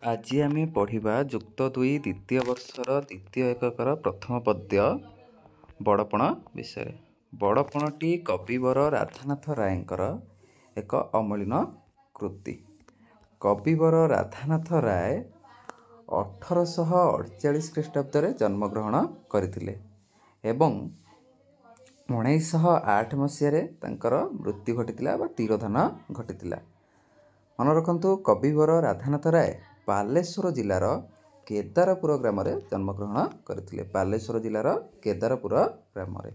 ଆଜି ଆମେ ପଢ଼ିବା ଯୁକ୍ତ ଦୁଇ ଦ୍ୱିତୀୟ ବର୍ଷର ଦ୍ୱିତୀୟ ଏକକର ପ୍ରଥମ ପଦ୍ୟ ବଡ଼ପଣ ବିଷୟରେ। ବଡ଼ପଣଟି କବିବର ରାଧାନାଥ ରାୟଙ୍କର ଏକ ଅମଳିନ କୃତି। କବିବର ରାଧାନାଥ ରାୟ 1848 ଖ୍ରୀଷ୍ଟାବ୍ଦରେ ଜନ୍ମଗ୍ରହଣ କରିଥିଲେ ଏବଂ 1908 ମସିହାରେ ତାଙ୍କର ମୃତ୍ୟୁ ଘଟିଥିଲା ବା ତିରୋଧାନ ଘଟିଥିଲା। ମନେ ରଖନ୍ତୁ, କବିବର ରାଧାନାଥ ରାୟ ବାଲେଶ୍ୱର ଜିଲ୍ଲାର କେଦାରପୁର ଗ୍ରାମରେ ଜନ୍ମଗ୍ରହଣ କରିଥିଲେ। ବାଲେଶ୍ୱର ଜିଲ୍ଲାର କେଦାରପୁର ଗ୍ରାମରେ।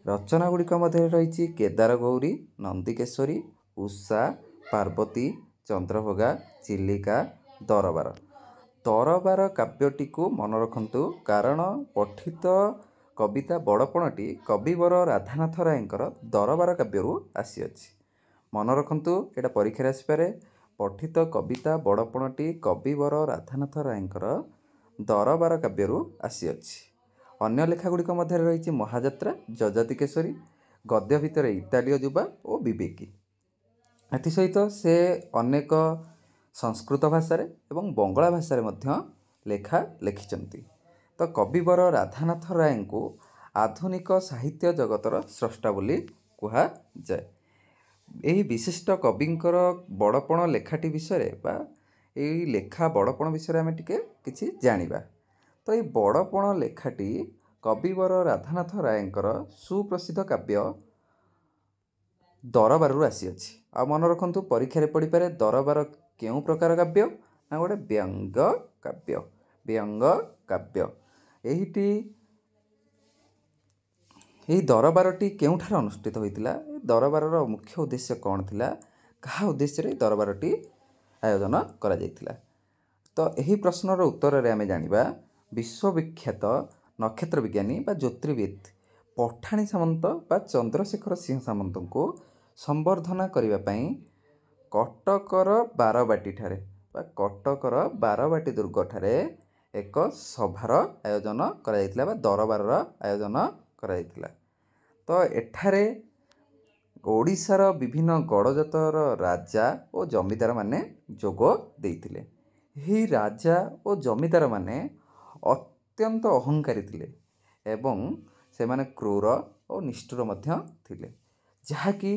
ରଚନା ଗୁଡ଼ିକ ମଧ୍ୟରେ ରହିଛି କେଦାର ଗୌରୀ, ନନ୍ଦିକେଶ୍ୱରୀ, ଉଷା, ପାର୍ବତୀ, ଚନ୍ଦ୍ରଭୋଗା, ଚିଲିକା, ଦରବାର। ଦରବାର କାବ୍ୟଟିକୁ ମନେ ରଖନ୍ତୁ, କାରଣ ପଠିତ କବିତା ବଡ଼ପଣଟି କବିବର ରାଧାନାଥ ରାୟଙ୍କର ଦରବାର କାବ୍ୟରୁ ଆସିଅଛି। ମନେ ରଖନ୍ତୁ, ଏଇଟା ପରୀକ୍ଷାରେ ଆସିପାରେ। ପଠିତ କବିତା ବଡ଼ପଣଟି କବିବର ରାଧାନାଥ ରାୟଙ୍କର ଦରବାର କାବ୍ୟରୁ ଆସିଅଛି। ଅନ୍ୟ ଲେଖା ଗୁଡ଼ିକ ମଧ୍ୟରେ ରହିଛି ମହାଯାତ୍ରା, ଯଯାତି କେଶରୀ, ଗଦ୍ୟ ଭିତରେ ଇତାଲୀୟ ଯୁବା ଓ ବିବେକୀ। ଏଥିସହିତ ସେ ଅନେକ ସଂସ୍କୃତ ଭାଷାରେ ଏବଂ ବଙ୍ଗଳା ଭାଷାରେ ମଧ୍ୟ ଲେଖା ଲେଖିଛନ୍ତି। ତ କବିବର ରାଧାନାଥ ରାୟଙ୍କୁ ଆଧୁନିକ ସାହିତ୍ୟ ଜଗତର ସ୍ରଷ୍ଟା ବୋଲି କୁହାଯାଏ। ଏହି ବିଶିଷ୍ଟ କବିଙ୍କର ବଡ଼ପଣ ଲେଖାଟି ବିଷୟରେ ବା ଏଇ ଲେଖା ବଡ଼ପଣ ବିଷୟରେ ଆମେ ଟିକେ କିଛି ଜାଣିବା। ତ ଏଇ ବଡ଼ପଣ ଲେଖାଟି କବିବର ରାଧାନାଥ ରାୟଙ୍କର ସୁପ୍ରସିଦ୍ଧ କାବ୍ୟ ଦରବାରରୁ ଆସିଅଛି। ଆଉ ମନେ ରଖନ୍ତୁ, ପରୀକ୍ଷାରେ ପଡ଼ିପାରେ, ଦରବାର କେଉଁ ପ୍ରକାର କାବ୍ୟ ନା ଗୋଟେ ବ୍ୟଙ୍ଗ କାବ୍ୟ। ବ୍ୟଙ୍ଗ କାବ୍ୟ। ଏହିଟି ଏହି ଦରବାରଟି କେଉଁଠାରେ ଅନୁଷ୍ଠିତ ହୋଇଥିଲା? ଦରବାରର ମୁଖ୍ୟ ଉଦ୍ଦେଶ୍ୟ କ'ଣ ଥିଲା? କାହା ଉଦ୍ଦେଶ୍ୟରେ ଦରବାରଟି ଆୟୋଜନ କରାଯାଇଥିଲା? ତ ଏହି ପ୍ରଶ୍ନର ଉତ୍ତରରେ ଆମେ ଜାଣିବା, ବିଶ୍ୱବିଖ୍ୟାତ ନକ୍ଷତ୍ର ବିଜ୍ଞାନୀ ବା ଜ୍ୟୋତିର୍ବିଦ ପଠାଣି ସାମନ୍ତ ବା ଚନ୍ଦ୍ରଶେଖର ସିଂହ ସାମନ୍ତଙ୍କୁ ସମ୍ବର୍ଦ୍ଧନା କରିବା ପାଇଁ କଟକର ବାରବାଟୀଠାରେ ବା କଟକର ବାରବାଟୀ ଦୁର୍ଗଠାରେ ଏକ ସଭାର ଆୟୋଜନ କରାଯାଇଥିଲା ବା ଦରବାରର ଆୟୋଜନ କରାଯାଇଥିଲା। ତ ଏଠାରେ ଓଡ଼ିଶାର ବିଭିନ୍ନ ଗଡ଼ଜାତର ରାଜା ଓ ଜମିଦାରମାନେ ଯୋଗ ଦେଇଥିଲେ। ଏହି ରାଜା ଓ ଜମିଦାରମାନେ ଅତ୍ୟନ୍ତ ଅହଙ୍କାରୀ ଥିଲେ ଏବଂ ସେମାନେ କ୍ରୂର ଓ ନିଷ୍ଠୁର ମଧ୍ୟ ଥିଲେ, ଯାହାକି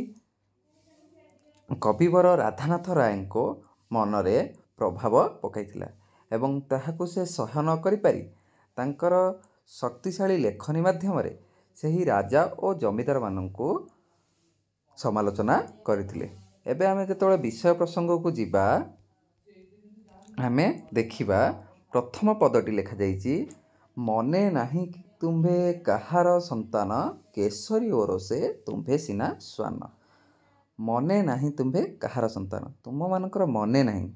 କବିବର ରାଧାନାଥ ରାୟଙ୍କ ମନରେ ପ୍ରଭାବ ପକାଇଥିଲା ଏବଂ ତାହାକୁ ସେ ସହ୍ୟ ନ କରିପାରି ତାଙ୍କର ଶକ୍ତିଶାଳୀ ଲେଖନୀ ମାଧ୍ୟମରେ ସେହି ରାଜା ଓ ଜମିଦାରମାନଙ୍କୁ ସମାଲୋଚନା କରିଥିଲେ। ଏବେ ଆମେ ଯେତେବେଳେ ବିଷୟ ପ୍ରସଙ୍ଗକୁ ଯିବା, ଆମେ ଦେଖିବା ପ୍ରଥମ ପଦଟି ଲେଖାଯାଇଛି, ମନେ ନାହିଁ ତୁମ୍ଭେ କାହାର ସନ୍ତାନ, କେଶରୀ ଓରସେ ତୁମ୍ଭେ ସିନା ଶ୍ୱାନ। ମନେ ନାହିଁ ତୁମ୍ଭେ କାହାର ସନ୍ତାନ, ତୁମମାନଙ୍କର ମନେ ନାହିଁ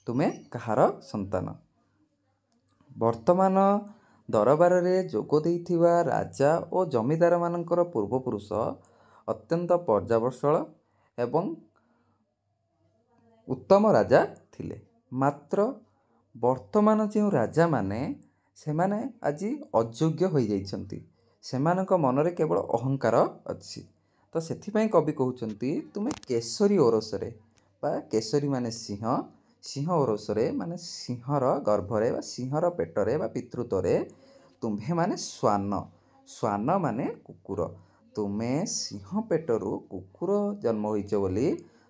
ତୁମେ କାହାର ସନ୍ତାନ। ବର୍ତ୍ତମାନ ଦରବାରରେ ଯୋଗ ଦେଇଥିବା ରାଜା ଓ ଜମିଦାରମାନଙ୍କର ପୂର୍ବପୁରୁଷ ଅତ୍ୟନ୍ତ ପ୍ରଜାବତ୍ସଳ ଏବଂ ଉତ୍ତମ ରାଜା ଥିଲେ। ମାତ୍ର ବର୍ତ୍ତମାନ ଯେଉଁ ରାଜାମାନେ, ସେମାନେ ଆଜି ଅଯୋଗ୍ୟ ହୋଇଯାଇଛନ୍ତି। ସେମାନଙ୍କ ମନରେ କେବଳ ଅହଙ୍କାର ଅଛି। ତ ସେଥିପାଇଁ କବି କହୁଛନ୍ତି, ତୁମେ କେଶରୀ ଓରସରେ ବା କେଶରୀ ମାନେ ସିଂହ, ସିଂହ ଓରସରେ ମାନେ ସିଂହର ଗର୍ଭରେ ବା ସିଂହର ପେଟରେ ବା ପିତୃତ୍ୱରେ ତୁମ୍ଭେମାନେ ଶ୍ୱାନ। ଶ୍ୱାନ ମାନେ କୁକୁର। ତୁମେ ସିଂହ ପେଟରୁ କୁକୁର ଜନ୍ମ ହୋଇଛ ବୋଲି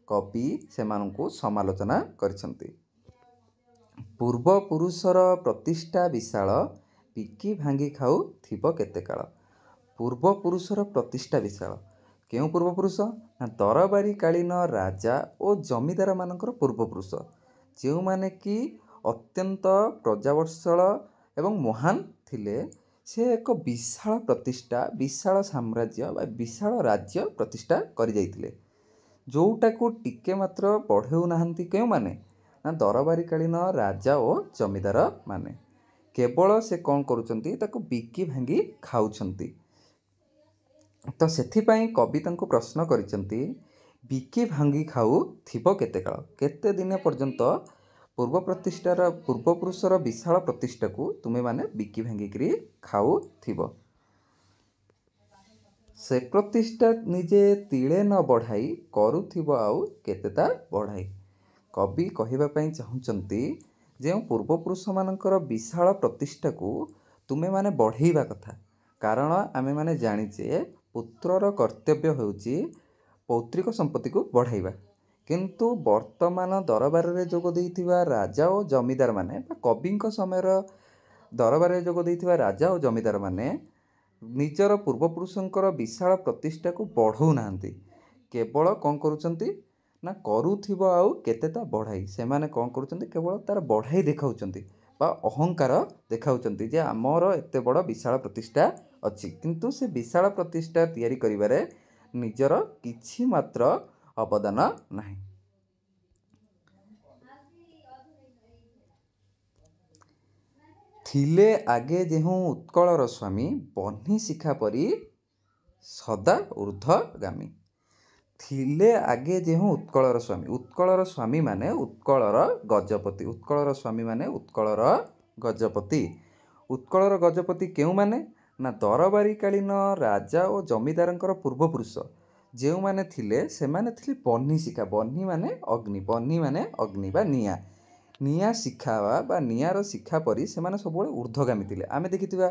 କବି ସେମାନଙ୍କୁ ସମାଲୋଚନା କରିଛନ୍ତି। ପୂର୍ବପୁରୁଷର ପ୍ରତିଷ୍ଠା ବିଶାଳ, ବିକି ଭାଙ୍ଗି ଖାଉ ଥିବ କେତେ କାଳ। ପୂର୍ବପୁରୁଷର ପ୍ରତିଷ୍ଠା ବିଶାଳ। କେଉଁ ପୂର୍ବପୁରୁଷ ନା ଦରବାରୀକାଳୀନ ରାଜା ଓ ଜମିଦାରମାନଙ୍କର ପୂର୍ବପୁରୁଷ, ଯେଉଁମାନେ କି ଅତ୍ୟନ୍ତ ପ୍ରଜାବତ୍ସଳ ଏବଂ ମହାନ ଥିଲେ। ସେ ଏକ ବିଶାଳ ପ୍ରତିଷ୍ଠା, ବିଶାଳ ସାମ୍ରାଜ୍ୟ ବା ବିଶାଳ ରାଜ୍ୟ ପ୍ରତିଷ୍ଠା କରିଯାଇଥିଲେ, ଯେଉଁଟାକୁ ଟିକେ ମାତ୍ର ବଢ଼େଉନାହାନ୍ତି କେଉଁମାନେ ନା ଦରବାରୀକାଳୀନ ରାଜା ଓ ଜମିଦାର ମାନେ। କେବଳ ସେ କ'ଣ କରୁଛନ୍ତି? ତାକୁ ବିକି ଭାଙ୍ଗି ଖାଉଛନ୍ତି। ତ ସେଥିପାଇଁ କବି ତାଙ୍କୁ ପ୍ରଶ୍ନ କରିଛନ୍ତି, ବିକି ଭାଙ୍ଗି ଖାଉଥିବ କେତେ କାଳ, କେତେ ଦିନ ପର୍ଯ୍ୟନ୍ତ ପୂର୍ବ ପ୍ରତିଷ୍ଠାର ପୂର୍ବପୁରୁଷର ବିଶାଳ ପ୍ରତିଷ୍ଠାକୁ ତୁମେମାନେ ବିକି ଭାଙ୍ଗିକିରି ଖାଉଥିବ? ସେ ପ୍ରତିଷ୍ଠା ନିଜେ ତିଳେ ନ ବଢ଼ାଇ, କରୁଥିବ ଆଉ କେତେ ତା ବଢ଼ାଇ। କବି କହିବା ପାଇଁ ଚାହୁଁଛନ୍ତି ଯେଉଁ ପୂର୍ବପୁରୁଷମାନଙ୍କର ବିଶାଳ ପ୍ରତିଷ୍ଠାକୁ ତୁମେମାନେ ବଢ଼େଇବା କଥା। କାରଣ ଆମେମାନେ ଜାଣିଛେ ପୁତ୍ରର କର୍ତ୍ତବ୍ୟ ହେଉଛି ପୌତ୍ରିକ ସମ୍ପତ୍ତିକୁ ବଢ଼ାଇବା। କିନ୍ତୁ ବର୍ତ୍ତମାନ ଦରବାରରେ ଯୋଗ ଦେଇଥିବା ରାଜା ଓ ଜମିଦାରମାନେ ବା କବିଙ୍କ ସମୟର ଦରବାରରେ ଯୋଗ ଦେଇଥିବା ରାଜା ଓ ଜମିଦାରମାନେ ନିଜର ପୂର୍ବପୁରୁଷଙ୍କର ବିଶାଳ ପ୍ରତିଷ୍ଠାକୁ ବଢ଼ଉନାହାନ୍ତି। କେବଳ କ'ଣ କରୁଛନ୍ତି ନା କରୁଥିବ ଆଉ କେତେ ତା ବଢ଼ାଇ। ସେମାନେ କ'ଣ କରୁଛନ୍ତି, କେବଳ ତା'ର ବଢ଼ାଇ ଦେଖାଉଛନ୍ତି ବା ଅହଙ୍କାର ଦେଖାଉଛନ୍ତି ଯେ ଆମର ଏତେ ବଡ଼ ବିଶାଳ ପ୍ରତିଷ୍ଠା ଅଛି। କିନ୍ତୁ ସେ ବିଶାଳ ପ୍ରତିଷ୍ଠା ତିଆରି କରିବାରେ ନିଜର କିଛି ମାତ୍ର ଅବଦାନ ନାହିଁ। ଥିଲେ ଆଗେ ଯେହୁଁ ଉତ୍କଳର ସ୍ୱାମୀ, ବହ୍ନି ଶିଖା ପରି ସଦା ଉର୍ଦ୍ଧ୍ୱଗାମୀ। ଥିଲେ ଆଗେ ଯେହୁଁ ଉତ୍କଳର ସ୍ୱାମୀ। ଉତ୍କଳର ସ୍ୱାମୀମାନେ ଉତ୍କଳର ଗଜପତି। ଉତ୍କଳର ସ୍ୱାମୀମାନେ ଉତ୍କଳର ଗଜପତି। ଉତ୍କଳର ଗଜପତି କେଉଁମାନେ ନା ଦରବାରୀକାଳୀନ ରାଜା ଓ ଜମିଦାରଙ୍କର ପୂର୍ବପୁରୁଷ ଯେଉଁମାନେ ଥିଲେ, ସେମାନେ ଥିଲେ ବହ୍ନି ଶିଖା। ବହ୍ନି ମାନେ ଅଗ୍ନି, ବହ୍ନି ମାନେ ଅଗ୍ନି ବା ନିଆଁ। ନିଆଁ ଶିଖା ବା ନିଆଁର ଶିଖା ପରି ସେମାନେ ସବୁବେଳେ ଉର୍ଦ୍ଧ୍ୱଗାମୀ ଥିଲେ। ଆମେ ଦେଖିଥିବା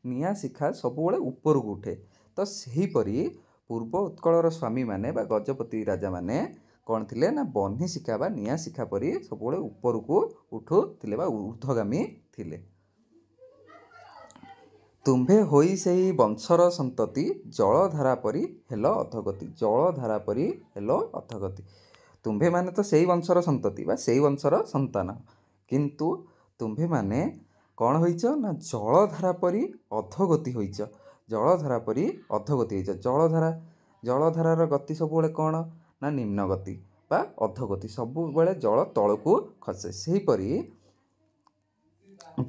ନିଆଁ ଶିଖା ସବୁବେଳେ ଉପରକୁ ଉଠେ। ତ ସେହିପରି ପୂର୍ବ ଉତ୍କଳର ସ୍ୱାମୀମାନେ ବା ଗଜପତି ରାଜାମାନେ କ'ଣ ଥିଲେ ନା ବହ୍ନି ଶିଖା ବା ନିଆଁ ଶିଖା ପରି ସବୁବେଳେ ଉପରକୁ ଉଠୁଥିଲେ ବା ଉର୍ଦ୍ଧ୍ୱଗାମୀ ଥିଲେ। ତୁମ୍ଭେ ହୋଇ ସେହି ବଂଶର ସନ୍ତତି, ଜଳଧାରା ପରି ହେଲ ଅଧୋଗତି। ଜଳଧାରା ପରି ହେଲ ଅଧୋଗତି। ତୁମ୍ଭେମାନେ ତ ସେଇ ବଂଶର ସନ୍ତତି ବା ସେଇ ବଂଶର ସନ୍ତାନ, କିନ୍ତୁ ତୁମ୍ଭେମାନେ କ'ଣ ହୋଇଛ ନା ଜଳଧାରା ପରି ଅଧୋଗତି ହୋଇଛ। ଜଳଧାରା ପରି ଅଧୋଗତି ହୋଇଛ। ଜଳଧାରା, ଜଳଧାରାର ଗତି ସବୁବେଳେ କ'ଣ ନା ନିମ୍ନ ଗତି ବା ଅଧୋଗତି, ସବୁବେଳେ ଜଳ ତଳକୁ ଖସେ। ସେହିପରି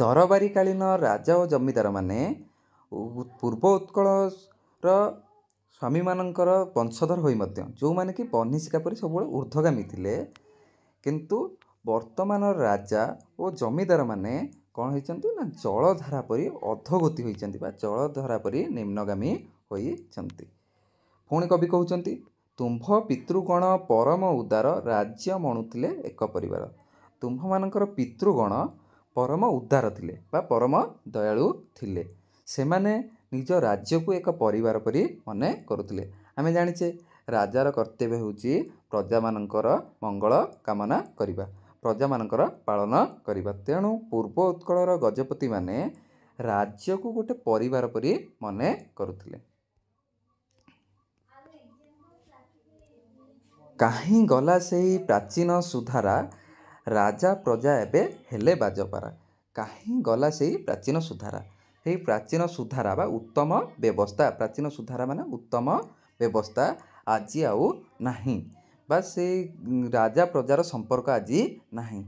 ଦରବାରୀକାଳୀନ ରାଜା ଓ ଜମିଦାରମାନେ ପୂର୍ବ ଉତ୍କଳର ସ୍ୱାମୀମାନଙ୍କର ବଂଶଧର ହୋଇ ମଧ୍ୟ, ଯେଉଁମାନେ କି ବହ୍ନି ଶିଖା ପରି ସବୁବେଳେ ଉର୍ଦ୍ଧ୍ୱଗାମୀ ଥିଲେ, କିନ୍ତୁ ବର୍ତ୍ତମାନର ରାଜା ଓ ଜମିଦାରମାନେ କ'ଣ ହୋଇଛନ୍ତି ନା ଜଳଧାରା ପରି ଅଧୋଗତି ହୋଇଛନ୍ତି ବା ଜଳଧାରା ପରି ନିମ୍ନଗାମୀ ହୋଇଛନ୍ତି। ପୁଣି କବି କହୁଛନ୍ତି, ତୁମ୍ଭ ପିତୃଗଣ ପରମ ଉଦାର, ରାଜ୍ୟ ମଣୁଥିଲେ ଏକ ପରିବାର। ତୁମ୍ଭମାନଙ୍କର ପିତୃଗଣ ପରମ ଉଦାର ଥିଲେ ବା ପରମ ଦୟାଳୁ ଥିଲେ। ସେମାନେ ନିଜ ରାଜ୍ୟକୁ ଏକ ପରିବାର ପରି ମନେ କରୁଥିଲେ। ଆମେ ଜାଣିଛେ ରାଜାର କର୍ତ୍ତବ୍ୟ ହେଉଛି ପ୍ରଜାମାନଙ୍କର ମଙ୍ଗଳ କାମନା କରିବା, ପ୍ରଜାମାନଙ୍କର ପାଳନ କରିବା। ତେଣୁ ପୂର୍ବ ଉତ୍କଳର ଗଜପତିମାନେ ରାଜ୍ୟକୁ ଗୋଟେ ପରିବାର ପରି ମନେ କରୁଥିଲେ। କାହିଁ ଗଲା ସେଇ ପ୍ରାଚୀନ ସୁଧାରା, ରାଜା ପ୍ରଜା ଏବେ ହେଲେ ବାଜପାରା। କାହିଁ ଗଲା ସେଇ ପ୍ରାଚୀନ ସୁଧାରା? ସେଇ ପ୍ରାଚୀନ ସୁଧାରା ବା ଉତ୍ତମ ବ୍ୟବସ୍ଥା, ପ୍ରାଚୀନ ସୁଧାରା ମାନେ ଉତ୍ତମ ବ୍ୟବସ୍ଥା ଆଜି ଆଉ ନାହିଁ ବା ସେଇ ରାଜା ପ୍ରଜାର ସମ୍ପର୍କ ଆଜି ନାହିଁ।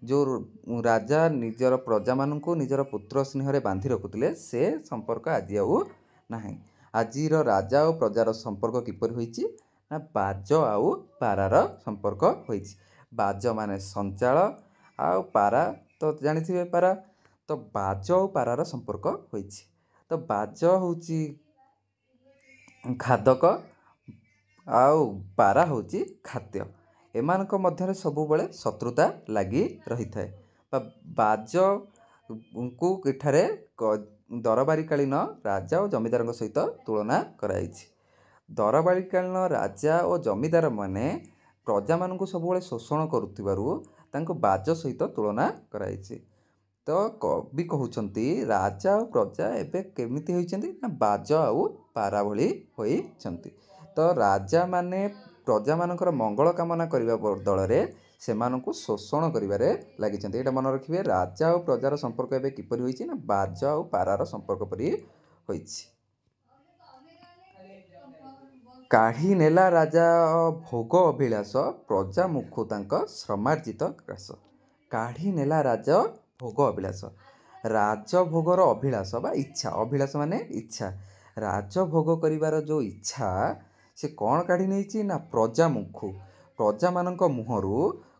ଯେଉଁ ରାଜା ନିଜର ପ୍ରଜାମାନଙ୍କୁ ନିଜର ପୁତ୍ର ସ୍ନେହରେ ବାନ୍ଧି ରଖୁଥିଲେ, ସେ ସମ୍ପର୍କ ଆଜି ଆଉ ନାହିଁ। ଆଜିର ରାଜା ଓ ପ୍ରଜାର ସମ୍ପର୍କ କିପରି ହୋଇଛି ନା ବାଜ ଆଉ ପାରାର ସମ୍ପର୍କ ହୋଇଛି। ବାଜ ମାନେ ସଞ୍ଚାଳ ଆଉ ପାରା ତ ଜାଣିଥିବେ ପାରା। ତ ବାଜ ଆଉ ପାରାର ସମ୍ପର୍କ ହୋଇଛି। ତ ବାଜ ହେଉଛି ଖାଦକ ଆଉ ପାରା ହେଉଛି ଖାଦ୍ୟ। ଏମାନଙ୍କ ମଧ୍ୟରେ ସବୁବେଳେ ଶତ୍ରୁତା ଲାଗି ରହିଥାଏ। ବା ବାଜକୁ ଏଠାରେ ଦରବାରୀକାଳୀନ ରାଜା ଓ ଜମିଦାରଙ୍କ ସହିତ ତୁଳନା କରାଯାଇଛି। ଦରବାରୀକାଳୀନ ରାଜା ଓ ଜମିଦାରମାନେ ପ୍ରଜାମାନଙ୍କୁ ସବୁବେଳେ ଶୋଷଣ କରୁଥିବାରୁ ତାଙ୍କୁ ବାଜ ସହିତ ତୁଳନା କରାଯାଇଛି। ତ କବି କହୁଛନ୍ତି ରାଜା ଆଉ ପ୍ରଜା ଏବେ କେମିତି ହୋଇଛନ୍ତି ନା ବାଜ ଆଉ ପାରା ଭଳି ହୋଇଛନ୍ତି। ତ ରାଜାମାନେ ପ୍ରଜାମାନଙ୍କର ମଙ୍ଗଳ କାମନା କରିବା ବଦଳରେ ସେମାନଙ୍କୁ ଶୋଷଣ କରିବାରେ ଲାଗିଛନ୍ତି। ଏଇଟା ମନେ ରଖିବେ, ରାଜା ଆଉ ପ୍ରଜାର ସମ୍ପର୍କ ଏବେ କିପରି ହୋଇଛି ନା ବାଜ ଆଉ ପାରାର ସମ୍ପର୍କ ପରି ହୋଇଛି। କାଢ଼ି ନେଲା ରାଜା ଭୋଗ ଅଭିଳାଷ, ପ୍ରଜା ମୁଖୁ ତାଙ୍କ ଶ୍ରମାର୍ଜିତ ଗ୍ରାସ। କାଢ଼ି ନେଲା ରାଜ ଭୋଗ ଅଭିଳାଷ। ରାଜଭୋଗର ଅଭିଳାଷ ବା ଇଚ୍ଛା, ଅଭିଳାଷ ମାନେ ଇଚ୍ଛା, ରାଜଭୋଗ କରିବାର ଯେଉଁ ଇଚ୍ଛା, ସେ କ'ଣ କାଢ଼ି ନେଇଛି ନା ପ୍ରଜା ମୁଖୁ, ପ୍ରଜାମାନଙ୍କ ମୁହଁରୁ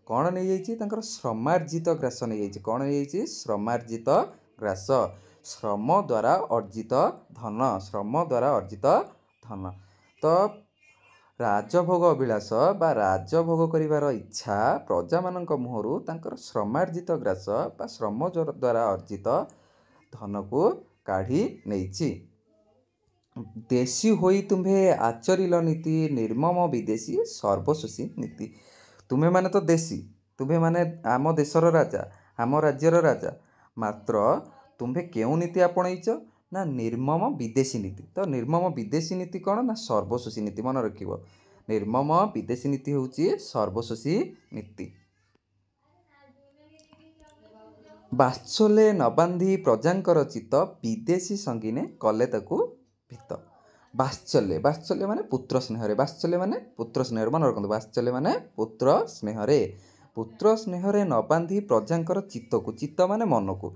କ'ଣ ନେଇଯାଇଛି? ତାଙ୍କର ଶ୍ରମାର୍ଜିତ ଗ୍ରାସ ନେଇଯାଇଛି। କ'ଣ ନେଇଯାଇଛି? ଶ୍ରମାର୍ଜିତ ଗ୍ରାସ, ଶ୍ରମ ଦ୍ୱାରା ଅର୍ଜିତ ଧନ, ଶ୍ରମ ଦ୍ୱାରା ଅର୍ଜିତ ଧନ। ତ ରାଜଭୋଗ ଅଭିଳାଷ ବା ରାଜଭୋଗ କରିବାର ଇଚ୍ଛା ପ୍ରଜାମାନଙ୍କ ମୁହଁରୁ ତାଙ୍କର ଶ୍ରମାର୍ଜିତ ଗ୍ରାସ ବା ଶ୍ରମ ଦ୍ୱାରା ଅର୍ଜିତ ଧନକୁ କାଢ଼ି ନେଇଛି। ଦେଶୀ ହୋଇ ତୁମ୍ଭେ ଆଚରିଲ ନୀତି, ନିର୍ମମ ବିଦେଶୀ ସର୍ବଶୋଷୀ ନୀତି। ତୁମେମାନେ ତ ଦେଶୀ, ତୁମ୍ଭେମାନେ ଆମ ଦେଶର ରାଜା, ଆମ ରାଜ୍ୟର ରାଜା, ମାତ୍ର ତୁମ୍ଭେ କେଉଁ ନୀତି ଆପଣେଇଛ ନା ନିର୍ମମ ବିଦେଶୀ ନୀତି। ତ ନିର୍ମମ ବିଦେଶୀ ନୀତି କ'ଣ ନା ସର୍ବଶୋଷୀ ନୀତି। ମନେ ରଖିବ, ନିର୍ମମ ବିଦେଶୀ ନୀତି ହେଉଛି ସର୍ବଶୋଷୀ ନୀତି। ବାତ୍ସଲ୍ୟେ ନ ବାନ୍ଧି ପ୍ରଜାଙ୍କର ଚିତ୍ତ, ବିଦେଶୀ ସଙ୍ଗିନେ କଲେ ତାକୁ ଭୀତ। ବାତ୍ସଲ୍ୟ, ବାତ୍ସଲ୍ୟ ମାନେ ପୁତ୍ର ସ୍ନେହରେ। ବାତ୍ସଲ୍ୟ ମାନେ ପୁତ୍ର ସ୍ନେହରେ। ମନେ ରଖନ୍ତୁ, ବାତ୍ସଲ୍ୟ ମାନେ ପୁତ୍ର ସ୍ନେହରେ। ପୁତ୍ର ସ୍ନେହରେ ନ ବାନ୍ଧି ପ୍ରଜାଙ୍କର ଚିତ୍ତକୁ, ଚିତ୍ତ ମାନେ ମନକୁ,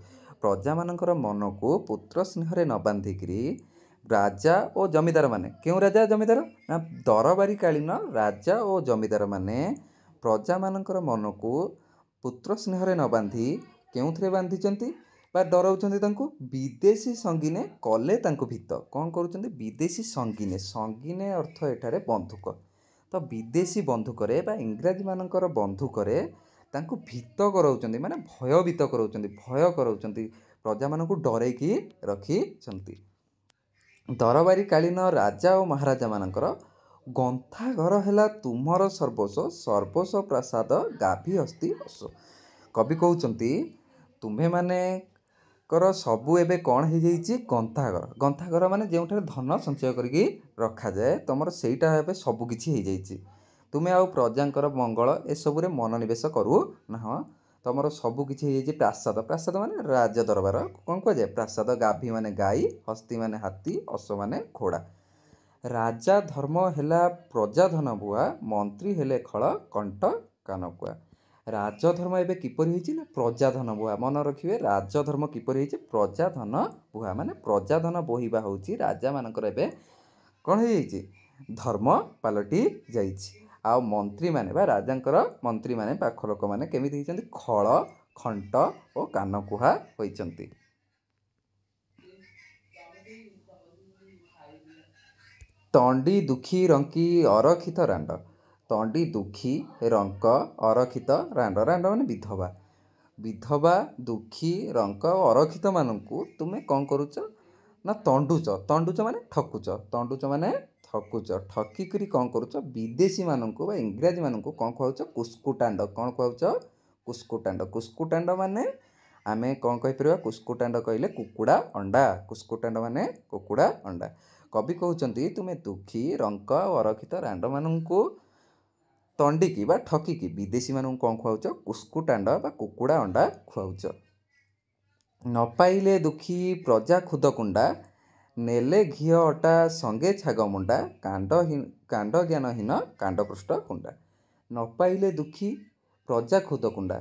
ପ୍ରଜାମାନଙ୍କର ମନକୁ ପୁତ୍ର ସ୍ନେହରେ ନ ବାନ୍ଧିକିରି ରାଜା ଓ ଜମିଦାରମାନେ, କେଉଁ ରାଜା ଜମିଦାର ନା ଦରବାରୀକାଳୀନ ରାଜା ଓ ଜମିଦାରମାନେ ପ୍ରଜାମାନଙ୍କର ମନକୁ ପୁତ୍ର ସ୍ନେହରେ ନ ବାନ୍ଧି କେଉଁଥିରେ ବାନ୍ଧିଛନ୍ତି ବା ଡରାଉଛନ୍ତି ତାଙ୍କୁ? ବିଦେଶୀ ସଙ୍ଗିନେ କଲେ ତାଙ୍କୁ ଭୀତ। କ'ଣ କରୁଛନ୍ତି? ବିଦେଶୀ ସଙ୍ଗିନେ। ସଙ୍ଗିନେ ଅର୍ଥ ଏଠାରେ ବନ୍ଧୁକ। ତ ବିଦେଶୀ ବନ୍ଧୁକରେ ବା ଇଂରାଜୀମାନଙ୍କର ବନ୍ଧୁକରେ ତାଙ୍କୁ ଭୀତ କରାଉଛନ୍ତି, ମାନେ ଭୟଭୀତ କରାଉଛନ୍ତି, ଭୟ କରାଉଛନ୍ତି, ପ୍ରଜାମାନଙ୍କୁ ଡରେଇକି ରଖିଛନ୍ତି। ଦରବାରୀକାଳୀନ ରାଜା ଓ ମହାରାଜାମାନଙ୍କର ଗନ୍ଥାଘର ହେଲା ତୁମର ସର୍ବସ୍ୱ, ସର୍ବସ୍ୱ ପ୍ରାସାଦ ଗାଭୀ ହସ୍ତି ଅଶ୍ୱ। କବି କହୁଛନ୍ତି ତୁମ୍ଭେମାନଙ୍କର ସବୁ ଏବେ କ'ଣ ହେଇଯାଇଛି? ଗନ୍ତାଘର। ଗନ୍ତାଘର ମାନେ ଯେଉଁଠାରେ ଧନ ସଞ୍ଚୟ କରିକି ରଖାଯାଏ, ତୁମର ସେଇଟା ଏବେ ସବୁ କିଛି ହେଇଯାଇଛି। ତୁମେ ଆଉ ପ୍ରଜାଙ୍କର ମଙ୍ଗଳ ଏସବୁରେ ମନୋନିବେଶ କରୁନାହଁ। ତୁମର ସବୁ କିଛି ହେଇଯାଇଛି ପ୍ରାସାଦ। ପ୍ରାସାଦ ମାନେ ରାଜ ଦରବାର କ'ଣ କୁହାଯାଏ? ପ୍ରାସାଦ। ଗାଭୀ ମାନେ ଗାଈ, ହସ୍ତି ମାନେ ହାତୀ, ଅଶ୍ୱ ମାନେ ଘୋଡ଼ା। ରାଜା ଧର୍ମ ହେଲା ପ୍ରଜାଧନ ବୁହା, ମନ୍ତ୍ରୀ ହେଲେ ଖଳ କଣ୍ଟ କାନକୁଆ। ରାଜଧର୍ମ ଏବେ କିପରି ହେଇଛି ନା ପ୍ରଜାଧନ ବୁହା। ମନେ ରଖିବେ, ରାଜଧର୍ମ କିପରି ହେଇଛି? ପ୍ରଜାଧନ ବୁହା, ମାନେ ପ୍ରଜାଧନ ବୋହିବା ହେଉଛି ରାଜାମାନଙ୍କର ଏବେ କ'ଣ ହେଇଯାଇଛି? ଧର୍ମ ପାଲଟି ଯାଇଛି। ଆଉ ମନ୍ତ୍ରୀମାନେ ବା ରାଜାଙ୍କର ମନ୍ତ୍ରୀମାନେ, ପାଖ ଲୋକମାନେ କେମିତି ହେଇଛନ୍ତି? ଖଳ, ଖଣ୍ଟ ଓ କାନକୁହା ହୋଇଛନ୍ତି। ତଣ୍ଡି ଦୁଃଖୀ ରଙ୍କି ଅରକ୍ଷିତ ରାଣ୍ଡ। ତଣ୍ଡି ଦୁଃଖୀ ରଙ୍କ ଅରକ୍ଷିତ ରାଣ୍ଡ। ରାଣ୍ଡ ମାନେ ବିଧବା। ବିଧବା, ଦୁଃଖୀ, ରଙ୍କ ଓ ଅରକ୍ଷିତମାନଙ୍କୁ ତୁମେ କ'ଣ କରୁଛ ନା ତଣ୍ଡୁଛ। ତଣ୍ଡୁଛ ମାନେ ଠକୁଛ। ତଣ୍ଡୁଛ ମାନେ ଠକୁଛ। ଠକିକରି କ'ଣ କରୁଛ? ବିଦେଶୀମାନଙ୍କୁ ବା ଇଂରାଜୀମାନଙ୍କୁ କ'ଣ ଖୁଆଉଛ? କୁସ୍କୁଟାଣ୍ଡ। କ'ଣ ଖୁଆଉଛ? କୁସ୍କୁଟାଣ୍ଡ। କୁସ୍କୁଟାଣ୍ଡ ମାନେ ଆମେ କ'ଣ କହିପାରିବା? କୁସ୍କୁଟାଣ୍ଡ କହିଲେ କୁକୁଡ଼ା ଅଣ୍ଡା। କୁସ୍କୁଟାଣ୍ଡ ମାନେ କୁକୁଡ଼ା ଅଣ୍ଡା। କବି କହୁଛନ୍ତି ତୁମେ ଦୁଃଖୀ, ରଙ୍କ ଓ ଅରକ୍ଷିତ ରାଣ୍ଡମାନଙ୍କୁ ତଣ୍ଡିକି ବା ଠକିକି ବିଦେଶୀମାନଙ୍କୁ କ'ଣ ଖୁଆଉଛ? କୁସ୍କୁଟାଣ୍ଡ ବା କୁକୁଡ଼ା ଅଣ୍ଡା ଖୁଆଉଛ। ନ ପାଇଲେ ଦୁଃଖୀ ପ୍ରଜା ଖୁଦକୁଣ୍ଡା, ନେଲେ ଘିଅ ଅଟା ସଙ୍ଗେ ଛାଗ ମୁଣ୍ଡା, କାଣ୍ଡ ଜ୍ଞାନହୀନ କାଣ୍ଡପୃଷ୍ଠ କୁଣ୍ଡା। ନ ପାଇଲେ ଦୁଃଖୀ ପ୍ରଜା ଖୁଦକୁଣ୍ଡା,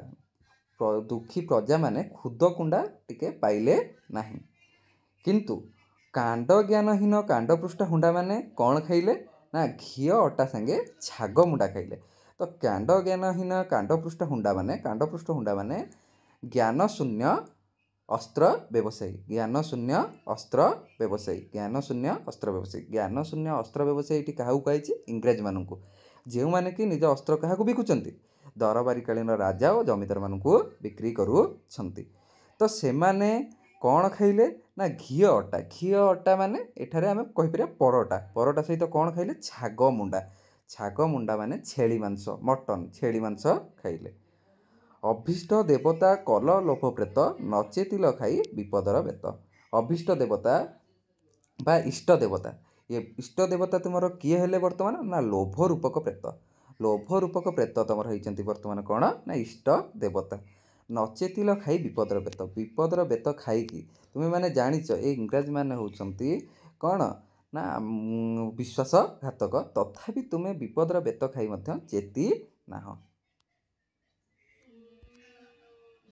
ଦୁଃଖୀ ପ୍ରଜାମାନେ ଖୁଦକୁଣ୍ଡା ଟିକେ ପାଇଲେ ନାହିଁ, କିନ୍ତୁ କାଣ୍ଡ ଜ୍ଞାନହୀନ କାଣ୍ଡପୃଷ୍ଠ ହୁଣ୍ଡାମାନେ କ'ଣ ଖାଇଲେ ନା ଘିଅ ଅଟା ସାଙ୍ଗେ ଛାଗ ମୁଣ୍ଡା ଖାଇଲେ। ତ କାଣ୍ଡ ଜ୍ଞାନହୀନ କାଣ୍ଡପୃଷ୍ଠ ହୁଣ୍ଡାମାନେ, କାଣ୍ଡପୃଷ୍ଠ ହୁଣ୍ଡାମାନେ ଜ୍ଞାନଶୂନ୍ୟ ଅସ୍ତ୍ର ବ୍ୟବସାୟୀ। ଜ୍ଞାନଶୂନ୍ୟ ଅସ୍ତ୍ର ବ୍ୟବସାୟୀ। ଜ୍ଞାନଶୂନ୍ୟ ଅସ୍ତ୍ର ବ୍ୟବସାୟୀ। ଜ୍ଞାନଶୂନ୍ୟ ଅସ୍ତ୍ର ବ୍ୟବସାୟୀ ଏଠି କାହାକୁ କୁହାଯାଇଛି? ଇଂରେଜମାନଙ୍କୁ, ଯେଉଁମାନେ କି ନିଜ ଅସ୍ତ୍ର କାହାକୁ ବିକୁଛନ୍ତି? ଦରବାରୀକାଳୀନ ରାଜା ଓ ଜମିଦାରମାନଙ୍କୁ ବିକ୍ରି କରୁଛନ୍ତି। ତ ସେମାନେ କ'ଣ ଖାଇଲେ ନା ଘିଅ ଅଟା। ଘିଅ ଅଟା ମାନେ ଏଠାରେ ଆମେ କହିପାରିବା ପରଟା। ପରଟା ସହିତ କ'ଣ ଖାଇଲେ? ଛାଗ ମୁଣ୍ଡା। ଛାଗ ମୁଣ୍ଡା ମାନେ ଛେଳି ମାଂସ, ମଟନ୍, ଛେଳି ମାଂସ ଖାଇଲେ। ଅଭୀଷ୍ଟ ଦେବତା କଲ ଲୋଭ ପ୍ରେତ, ନଚେତିଲ ଖାଇ ବିପଦର ବେତ। ଅଭୀଷ୍ଟ ଦେବତା ବା ଇଷ୍ଟ ଦେବତା, ଏ ଇଷ୍ଟ ଦେବତା ତୁମର କିଏ ହେଲେ ବର୍ତ୍ତମାନ ନା ଲୋଭ ରୂପକ ପ୍ରେତ। ଲୋଭ ରୂପକ ପ୍ରେତ ତୁମର ହେଇଛନ୍ତି ବର୍ତ୍ତମାନ କ'ଣ ନା ଇଷ୍ଟ ଦେବତା। ନଚେତିଲ ଖାଇ ବିପଦର ବେତ। ବିପଦର ବେତ ଖାଇକି ତୁମେମାନେ ଜାଣିଛ ଏ ଇଂରାଜୀମାନେ ହେଉଛନ୍ତି କ'ଣ ନା ବିଶ୍ୱାସଘାତକ, ତଥାପି ତୁମେ ବିପଦର ବେତ ଖାଇ ମଧ୍ୟ ଚେତି ନାହଁ।